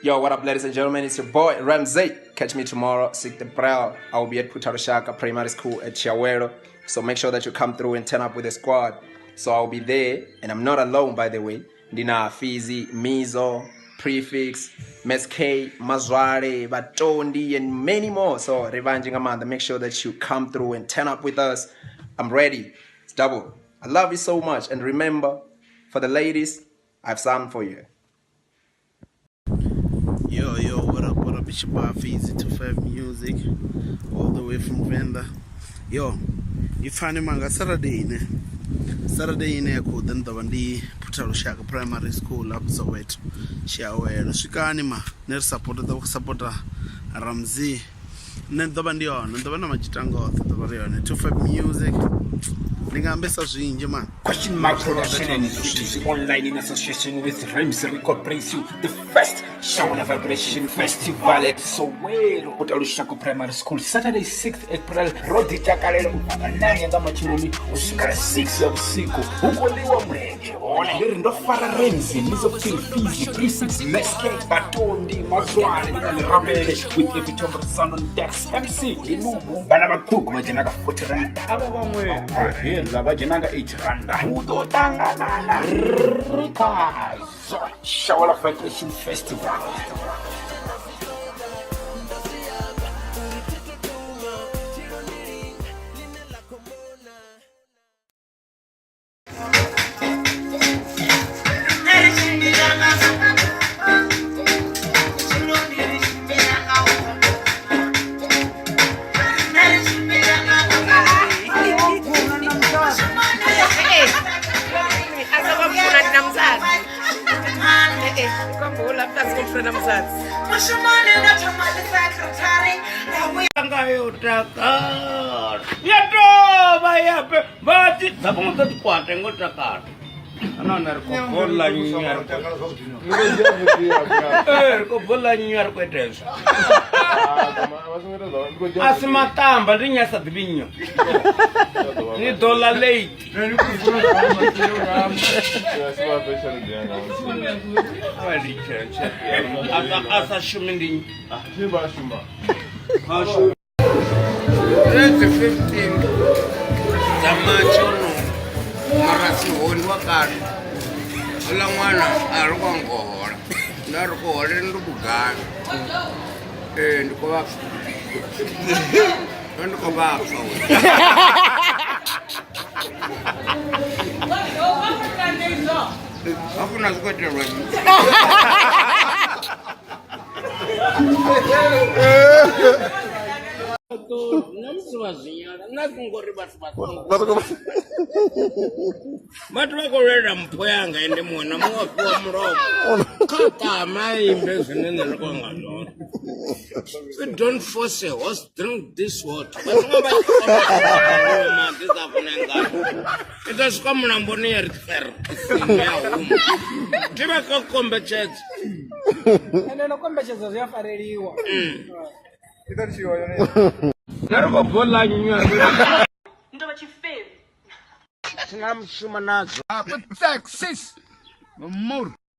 Yo, what up, ladies and gentlemen? It's your boy Ramsey. Catch me tomorrow, 6th April. I will be at Putarushaka Primary School at Chiawelo. So make sure that you come through and turn up with the squad. So I'll be there, and I'm not alone, by the way. Ndina Fizi, Mizo, Prefix, Mesk, Mazware, Batondi, and many more. So Revenge Amanda, make sure that you come through and turn up with us. I'm ready. It's double. I love you so much. And remember, for the ladies, I have something for you. Yo, yo, what up, it's your boy Fizi 25 Music, all the way from Venda. Yo, ifani manga Saturday ne. Saturday ine ya khou ḓa ni ḓo vha ndi Phuthalushaka Primary School up Soweto. Tshiawelo swikani ma ni ri support ḓo supporta Ramsey. Nṋe ndi ḓo vha ndi hone, ndi ḓo vha na madzhitango oṱhe ḓo vha ri hone 25 Music. Ndi nga ambesa zwinzhi man. Question Mark Production and Initiatives Online in association with Ramsey Record brings you the first Shower Vibration Festival at Soweto Putalushaka Primary School, Saturday 6th April. Ro ḓi takalela u bva nga 9 nga matsheloni u swika 6 ya vhusiku. Hu khou ḽiwa mulenzhe hone. Ndi ri ndo fara Ramsey, Mizo Phil, Fizi, 36, Meske, Batondi, Mazwale na Lerabele with Epitombo Sound on Dex MC ndi Mumu. Vhana vhaṱuku vha dzhena ka 40 rand. Avha vhaṅwe vha vha dzhena nga 8 rand. Hu ḓo ṱanganana ri khazwo. Shower Vibration Festival. Ya dovha ya vha dza vhaṅwe dza ḓikwata ngo takala nahone ri khou bola nnyi ri khou bola nnyi a ri khou ita hezwo a si maṱamba ndi nnyi a sa ḓivhi nnyo ni ḓo ḽa late a sa shumi ndi nnyi Dzi 15 dza March ono mara si hone wa kale uḽa ṅwana a ri khou ngo hola nda ri khou holela ndi vhugala ee ndi khou vha pfa ndi khou vha pfa hafhu na zwi khou itelwa vhathu vha khou lwela mpho yanga ende muṅwe na muṅwe fhiwa mulomo kha ṱama imbe zwine nṋe ndi khou nga zwone. We don't force a horse drink this water. Vhathu vha maḓi sa fune ngani i ḓo swika mulamboni ya ri fer ya huma thi vha khou kombetshedza. Ende no kombetshedza zwi a fareliwa. Nṋe ri khou bola nnyi Ndo vha tshifevhi. Thi nga mushumo nazwo. Taxis. Mur.